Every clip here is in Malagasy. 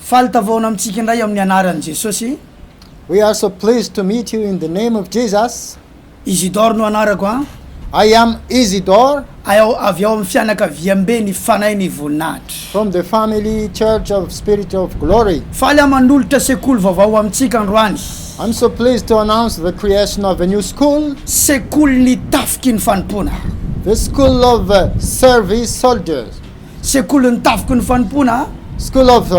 Faly tavaona amintsika indray amin'ny anaran'i Jesosy. We are so pleased to meet you in the name of Jesus. Isidore no anarako an. I am Isidore. Ao avy ao amin'ny fianakaviambe ny Fanahy ny Voninahitra. From the family church of Spirit of Glory. Faly aho manolotra sekoly vaovao ho amintsika androany. I'm so pleased to announce the creation of a new school. Sekolin'ny tafiky ny fanompoana. The school of service soldiers. Sekolin'ny tafiky ny fanompoana. School of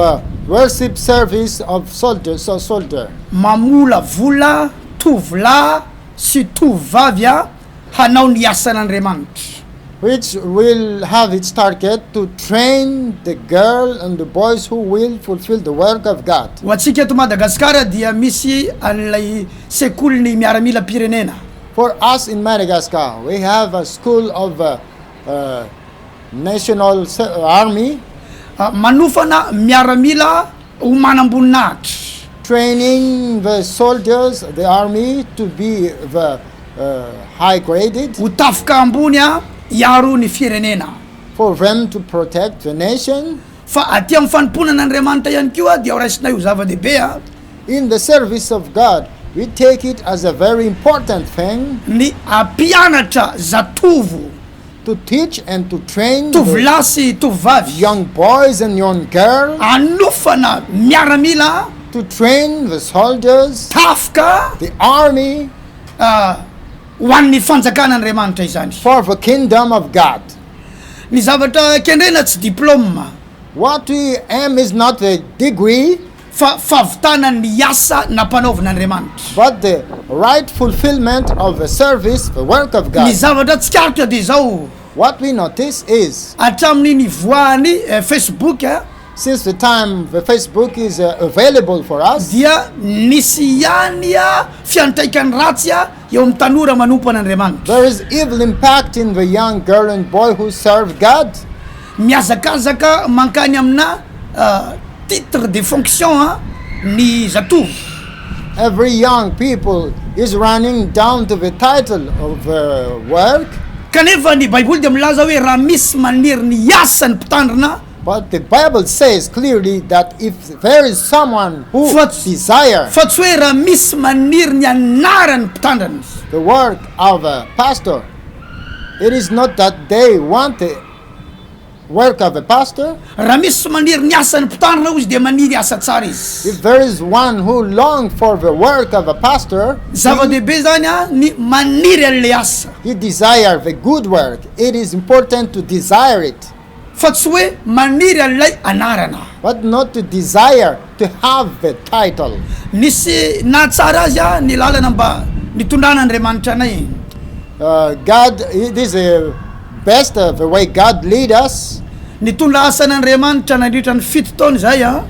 worship service of soldiers soldier. Mamolavola tovolahy sy tovovavy hanao ny asan'Andriamanitra. Which will have its target to train the girl and the boys who will fulfill the work of God. Ho antsika eto Madagasikara dia misy an'ilay sekolin'ny miaramilam-pirenena. For us in Madagascar, we have a school of National Army. Manofana miaramila ho manamboninahitra. Training the soldiers, the army to be the high graded. Ho tafika ambony hiaro ny firenena. For them to protect the nation. Fa aty amin'ny fanompoana an'Andriamanitra ihany koa dia raisinay ho zava-dehibe. In the service of God, we take it as a very important thing. Ny hampianatra zatovo. To teach and to train the Tovolahy sy tovovavy. young boys and young girls. Hanofana miaramila. To train the soldiers. Tafika. The army. Ho an'ny fanjakan'Andriamanitra izany. For the kingdom of God. Ny zavatra kendrena tsy diplaoma. What we aim is not a degree. Fa fahavitana ny asa nampanaovin'Andriamanitra. But the right fulfillment of the service, the work of God. Ny zavatra tsikaritra dia izao. What we notice is. Hatramin'ny nivoahan'ny Facebook. Since the time the Facebook is available for us. Dia nisy ihany fiantraikany ratsy eo amin'ny tanora manompo an'Andriamanitra. There is evil impact in the young girl and boy who serve God. Mihazakazaka mankany amina titre de fonction ny zatovo. Every young people is running down to the title of work. Kanefa ny Baiboly dia milaza hoe raha misy maniry ny hiasa ny mpitandrina. But the Bible says clearly that if there is someone who desire. Fa tsy hoe raha misy maniry ny anaran'ny mpitandrina. The work of a pastor, it is not that they want the work of a pastor. Raha misy maniry ny asan'ny mpitandrina hoy izy dia maniry asa tsara izy. If there is one who long for the work of a pastor, Zava-dehibe zany a ny maniry an'ilay asa. He desire the good work, it is important to desire it. Fa tsy hoe maniry an'ilay anarana. But not to desire to have the title. Nisy nahatsara azy a ny lalana mba nitondran'Andriamanitra anay. God, it is a best the way God lead us. Nitondra asan'Andriamanitra nandritra ny fito taona izahay a.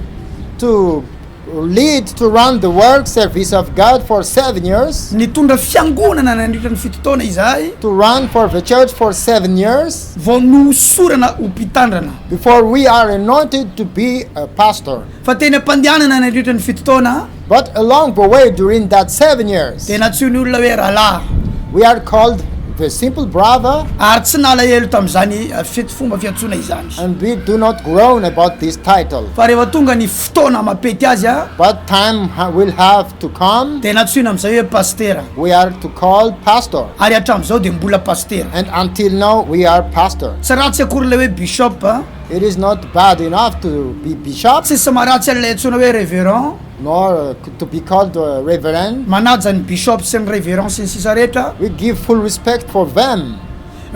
To lead to run the work service of God for 7 years. Nitondra fiangonana nandritra ny fito taona izahay. To run for the church for 7 years. Vao nohosorana ho mpitandrana. Before we are anointed to be a pastor. Fa teny am-pandehanana nandritra ny fito taona. But along the way during that 7 years. Dia nantsoin'ny olona hoe rahalahy. We are called the simple brother. Ary tsy nalahelo tamin'izany fety fomba fiantsoana izany. And we do not groan about this title. Fa rehefa tonga ny fotoana mampety azy a. But time will have to come. Dia nantsoina amin'izay hoe pastera. We are to call pastor. Ary hatramin'izao dia mbola pastera. And until now we are pastor. Tsy ratsy akory ilay hoe bishop. It is not bad enough to be bishop. Tsisy maharatsy an'ilay antsoina hoe reverend. Nor to be called reverend. Manaja ny bishop sy ny reverend sy ny sisa rehetra. We give full respect for them.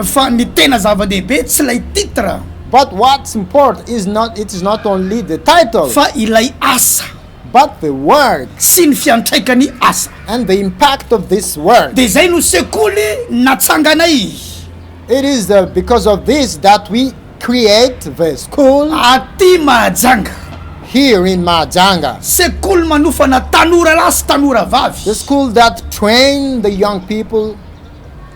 Fa ny tena zava-dehibe tsy ilay titre. But what's important is not it is not only the title. Fa ilay asa. But the work. Sy ny fiantraikany asa. And the impact of this work. Dia izay no sekoly natsanganay. It is because of this that we create the school. Aty Mahajanga. Here in Mahajanga. Sekoly manofana tanora lahy sy tanora vavy. The school that train the young people.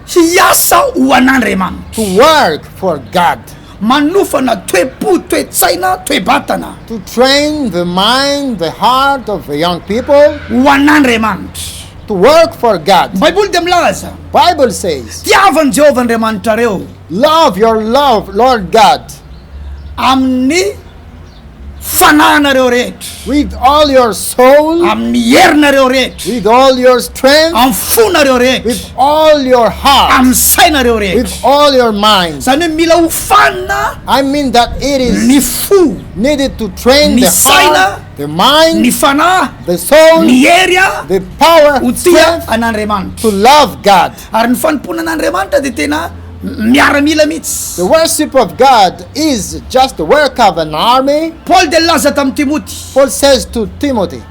Hiasa ho an'Andriamanitra. To work for God. Manofana toe-po, toe-tsaina, toe-batana. To train the mind, the heart of the young people. Ho an'Andriamanitra. To work for God. Ny Baiboly dia milaza. Bible says. Tiavo an'i Jehovah Andriamanitrareo. Love your love, Lord God. Amin'ny Fanahinareo rehetra. With all your soul, Amin'ny herinareo rehetra. With all your strength, Amin'ny fonareo rehetra. With all your heart, Amin'ny sainareo rehetra. With all your mind. Zany hoe mila hofanina I mean that it is ny fo, needed to train ny the saina, heart, the mind, ny fanahy, the soul, ny hery a the power, ho tia strength an'Andriamanitra. To love God. Ary ny fanompoana an'Andriamanitra dia tena miaramila mihitsy. The worship of God is just the work of an army. Paoly dia nilaza tamin'i Timoty. Paul says to Timothy,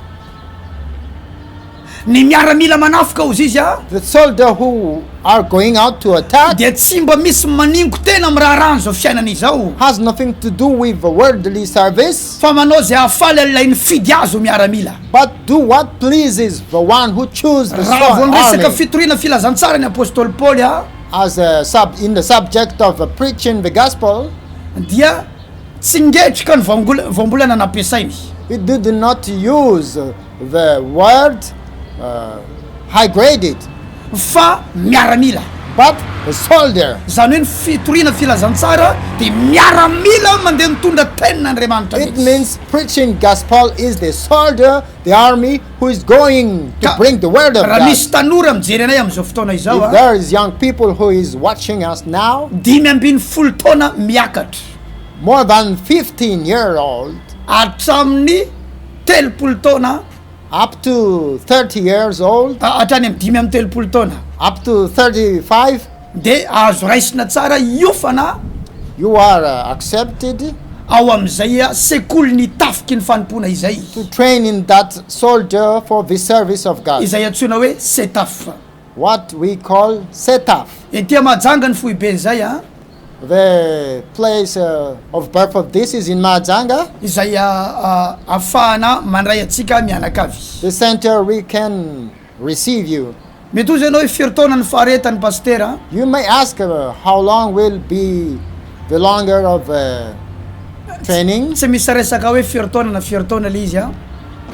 Ny miaramila manafika, hozy izy a, the soldier who are going out to attack dia tsy mba misy maningo tena amin'ny raharahan'izao fiainana izao, has nothing to do with the worldly service, fa manao izay hahafaly an'ilay nifidy azy ho miaramila. But do what pleases the one who choose the Raha vao niresaka army. fitoriana filazantsara ny apostoly Paoly a, As a sub in the subject of preaching the gospel, dia tsy ngetrika ny voambolana nampiasainy. He did not use the word high graded, fa miaramila. But a soldier. Zany hoe ny fitoriana filazantsara dia miaramila mandeha mitondra tenin'Andriamanitra It mihitsy. Means preaching gospel is the soldier, the army who is going to Ka bring the word of raha God. misy tanora mijery anay amin'izao fotoana izao If a, there is young people who is watching us now, 15 taona miakatra, more than 15-year old, hatramin'ny 30 taona, up to 30 years old, hatrany amin'ny 35 taona, up to 35, de azo raisina tsara hiofana you are accepted ao amin'izay a sekoly ny tafiky ny fanompoana izay, to train in that soldier for the service of God. Izay antsoina hoe SETAF. What we call SETAF. Ety Mahajanga ny foiben'izay a, The place of birth of this is in Mahajanga. Izay ahafahana mandray atsika mianakavy. The center we can receive you. Mety hozy ianao hoe firy taona ny faharetany, pastera? You may ask how long will be the longer of training. Tsy misy resaka hoe firy taona na firy taona le izy a,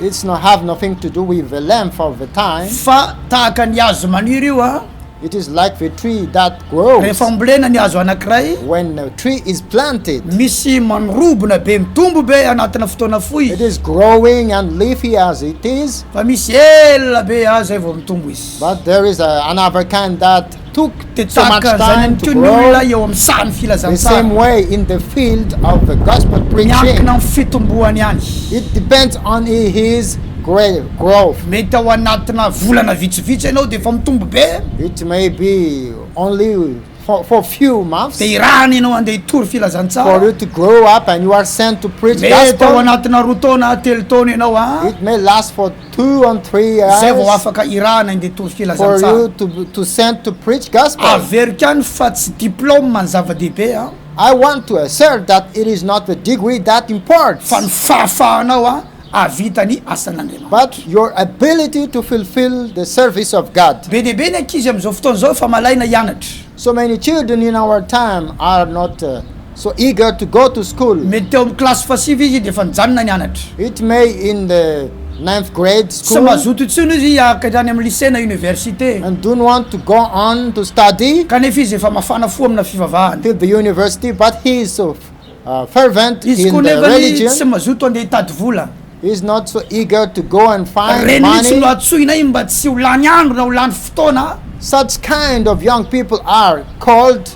It's not have nothing to do with the length of the time. Fa tahaka ny hazo maniry io a, It is like the tree that grows. Rehefa ambolena ny hazo anankiray, When a tree is planted, misy manirobona be, mitombo be anatina fotoana fohy, it is growing and leafy as it is. Fa misy ela be a zay vao mitombo izy. But there is another kind that took De so much tahaka zany time to koa ny olona grow. eo amin'ny sahan'ny The filazantsara. same way in the field of the gospel preaching. Miankina amin'ny fitomboany ihany. It depends on his great growth. Mety ao anatina volana vitsivitsy ianao de efa mitombo be, It may be only for few months de irahana ianao andeha hitory filazantsara. For you to grow up and you are sent to preach Mety ao gospel. anatina 2 taona, 3 taona ianao a, It may last for 2 and 3 zay vao years afaka irahana andeha hitory for filazantsara. you to send to preach gospel. Averiko any fa tsy diplôme ny zava-dehibe a, I want to assert that it is not the degree that imports, fa ny fahafahanao a ahavita ny asan'Andriamanitra. But your ability to fulfill the service of God. Be dehibe ny ankizy am'izao fotoana zao fa malaina hianatra. So many children in our time are not so eager to go to school. Mety teo amin'ny klasy fahasivy izy de efa nijanona nianatra. It may in the ninth grade Tsy school mazoto intsony izy hiakatra any amin'ny lycée na université, and don't want to go on to study kanefa izy efa mafana fo amina fivavahana. To the university, but he is so fervent Izy in koa the nefa ny religion. tsy mazoto andeha hitady vola. He's not so eager to go and find Reny mihitsy money. no atsoina iny mba tsy ho lany andro na ho lany fotoana, Such kind of young people are called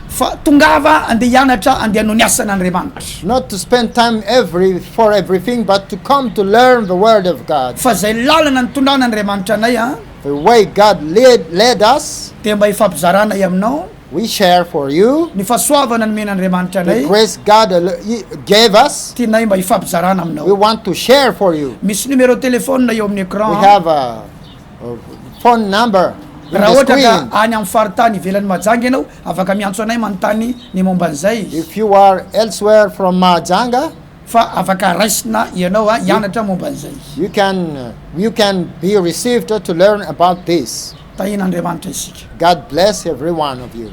fa tongava andeha hianatra, andeha hanao ny asan'Andriamanitra. Not to spend time every for everything, but to come to learn the word of God. Fa zay lalana nitondran'Andriamanitra anay a, The way God led us, de mba hifampizarana i aminao we share for you. ny fahasoavana nomen'Andriamanitra The anay. grace God gave us, Tianay mba hifampizarana we aminao. want to share for you. Misy numéro téléphone eo amin'ny écran. We have a phone number in Raha the ohatra ka screen. any amin'ny faritany ivelan'ny Mahajanga ianao, afaka miantso anay manontany ny momba an'izay, If you are elsewhere from Mahajanga, fa afaka raisina ianao a hianatra momba an'izay. you can be received to learn about this. Tahin'Andriamanitra isika. God bless every one of you.